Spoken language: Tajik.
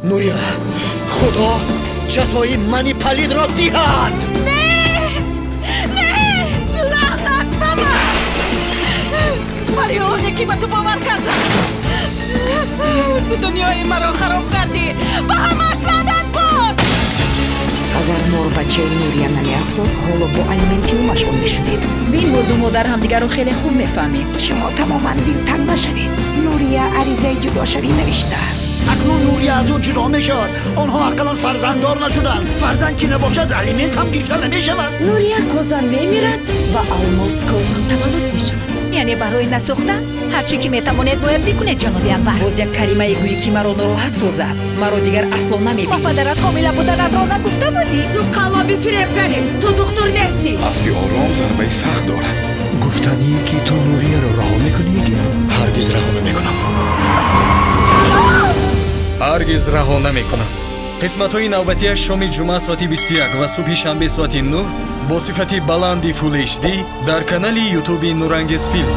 Нурия, Худо ҷазои мани палидро диҳад. Не, не, лаънат ба ман барои оне ки ба ту бовар кардам. Ту дунёи маро хароб кардӣ, ба ҳамаш лаънат бод. Агар морбачаи Нурия намеафтод, ҳоло бо алиментиҳо машғул мешудед. Бин, мо ду модар ҳамдигарро хеле хуб мефаҳмем. Шумо тамоман дилтанг нашавед. Нурия аризаи ҷудошавӣ навиштааст. Акнун Нурия аз ӯ ҷудо мешавад. Онҳо ақаллан фарзанддор нашуданд. Фарзанд ки набошад, алимент ҳам гирифта намешавад. Нурия козан мемирад ва Алмос козан таваллуд мешавад. Яъне барои насӯхтан ҳар чӣ ки метавонед, бояд бикунед, ҷаноби Анвар. Боз як калимае гӯӣ, ки маро нороҳат созад, маро дигар асло намебинӣ. Ба падарат ҳомила буданатро нагуфта будӣ? Ту қаллоби фиребгарӣ, ту духтур нестӣ. Аспи ором зарбаи сахт дорад. Гуфтанӣ, ки ту Нурияро раҳо мекунӣ, Йигит? Ҳаргиз раҳо намекунам. Ҳаргиз раҳо намекунам. Қисматҳои навбатиаш шоми ҷумъа соати 21 ва субҳи шанбе соати 9 бо сифати баланди Full HD дар канали Ютуби Нурангез Филм.